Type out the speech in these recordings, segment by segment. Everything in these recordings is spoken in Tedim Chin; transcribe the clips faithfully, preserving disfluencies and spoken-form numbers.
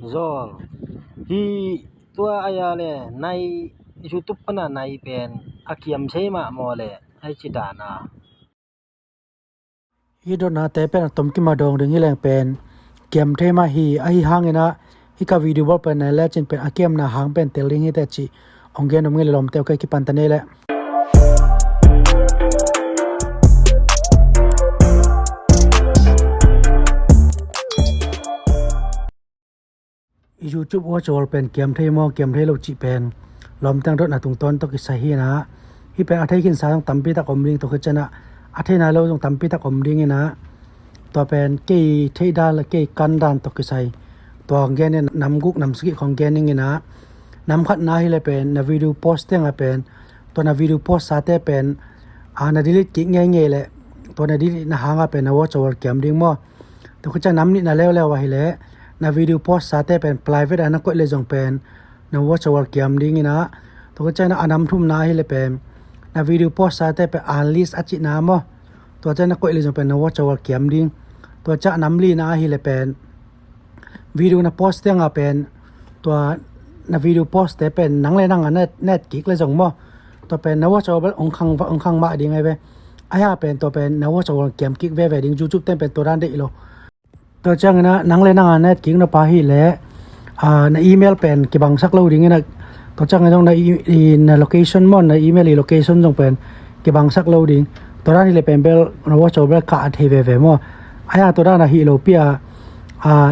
Zong hi tua aya le nai YouTube pana nai pen a kiam thei mah maw le ai ci dan a. Hi dotnate pen a tom kima dong ding hi leng pen kiam thei mah hi. Ahi hangin ah hi ka video bawl pen nai lecin pen a kiamna hang pen tel ding hi te ci ong gen om ngei le lawmte, okay, kipan ta nei le. YouTube watch hour pen kiam thei maw kiam thei lo cih pen lawmte dotna tungtawn tawh kisai hi na. Hi pen a thei khinsa zong tampi tak om ding, tua khit ciangin ah a thei nai lo zong tampi tak om ding hi na. Tua pen kei theih dan le kei kan dan tawh kisai tua gen in nam guk nam sagih khong gen ding hi na. Nam khatna hi le pen na video post teng a pen tua na video post sate pen a na delete kik ngeingei le tua na delete na hang a pen na watch hour kiam ding maw. Tua khit ciang nam nihna leuleu ahi le na video post sate pen private a na koih le zong pen na watch hour kiam ding hi na. Tua khit ciang a nam thumna ahi le pen na video post sate pen unlist a cihna maw. Tua ciang na koih le zong pen na watch hour kiam ding. Tua ciang a nam lina ahi le pen video na post teng a pen tua na video post te pen nang le nang a na et kik le zong maw. Tua pen na watch hour bel ong khang mah ding ahi ve. Ahi a pen tua pen na watch hour kiam kik veve ding, YouTube ten pen tua dan deih lo. Tua ciangin ah nang le nang a na et kik nop a hi le na email pen kibangsak lo ding hi na. Tua ciangin zong na location maw, na email i location zong pen kibangsak lo ding. Tua dan hi le pen bel na watch hour bel kah a thei veve maw. Ahi a tua dan a hi lo pi a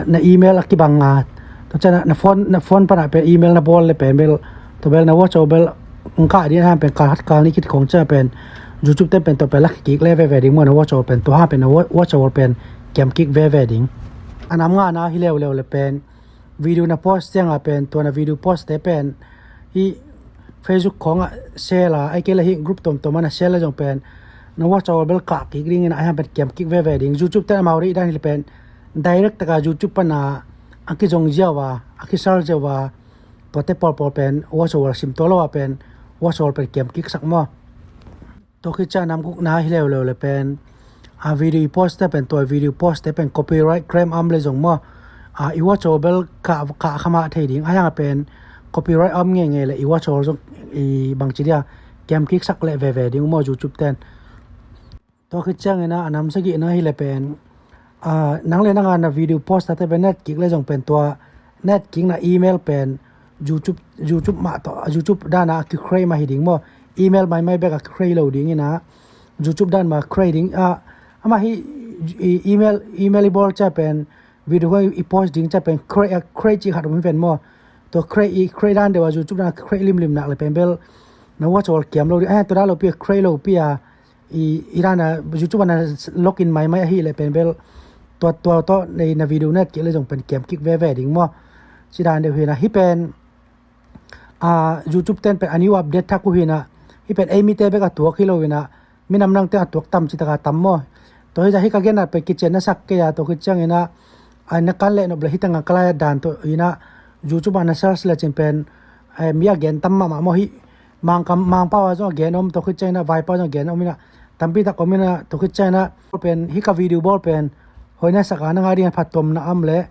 na email a kibang a tua ciang na phone pana pen email na bawl le pen bel tua bel na watch hour bel ong kah ding a, hang pen kal khat kal nih khit khong ciang pen YouTube ten pen tua pen la kik le veve ding maw, na watch hour pen tua hang pen na watch hour pen kiam kik veve ding. A nam ngana hi leuleu le pen video na post ciang a pen tua na video post te pen hi Facebook khong ah share la, ai kei le hi group tomtom a na share le zong pen na watch hour bel kah kik ding hi na, ahi hang pen kiam kik veve ding. YouTube ten amau deih dan hi le pen direct taka YouTube pana a kizong ziau a, a kisal ziau a, tuate pawlpawl pen watch hour sim tua lo a pen watch hour pen kiam kik sak maw. Tua khit ciang nam gukna hi leuleu le pen a video i post te pen tua video post te pen copyright claim om le zong maw, a i watch hour bel kah kha mah thei ding, ahi hang a pen copyright om ngeingei le i watch hour zong i bangci dia kiam kik sak le veve ding maw YouTube ten. Tua khit ciangin ah a nam sagihna hi le pen nang le nang a na video post tate pen na et kik le zong pen tua na et kikna email pen YouTube, YouTube mah tawh, YouTube dan a a kicreate mah hi ding maw. Email maimai bek a kicreate lo ding hi na. YouTube dan mah create ding a, amah hi email, email i bawl ciang pen video khong i post ding ciang pen create, create cih khat om hi pen maw. Tua create, i create dan deuh a YouTube dan a kicreate limlim nak le pen bel na watch hour kiam lo ding. Ahi hang tua dan lo pi a, create lo pi a i, i dan a YouTube a na login maimai ahi le pen bel tua, tua tawh na video na et kik le zong pen kiam kik veve ding maw. Ci dan deuh hi na. Hi pen a YouTube ten pen a new update thak uh hi na. Hi pen ei mite bek a tuak hi lo hi na, minam nang ten a tuak tam ci taka tam maw. Tua hi zah hi ka gen a pen kician na sak kei a, tua khit ciangin ah a na kan leh nop le hi teng a ka lai a dan tawh hi na. YouTube a na search le cin pen mi a gen tam mahmah maw hi. Mangkam, Mangpau a zong a gen om, tua khit ciangin ah Vaipau a zong a gen om hi na. Tampi tak om hi na, tua khit ciangin ah pen hi ka video bawl pen hoih na sak a, nang a ding a phattuamna om le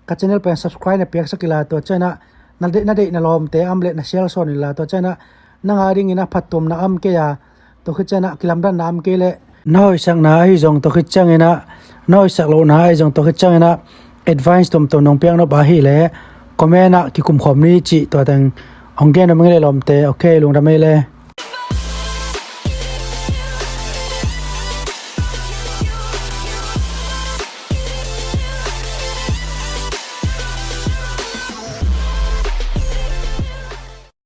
ka channel pen subscribe na piaksak inla, tua ciangin ah na deih, na deih na lawmte om le na share sawn inla, tua ciangin ah nang a dingin ah phattuamna om kei a, tua khit ciangin ah kilamdanna om kei le na hoihsakna ahi zong, tua khit ciangin ah na hoihsak lohna ahi zong, tua khit ciangin ah advice tomtom nong piak nop a hi le comment ah kikum khawm ni cih tua teng ong gen om ngei le lawmte. Okay, lungdam ei le.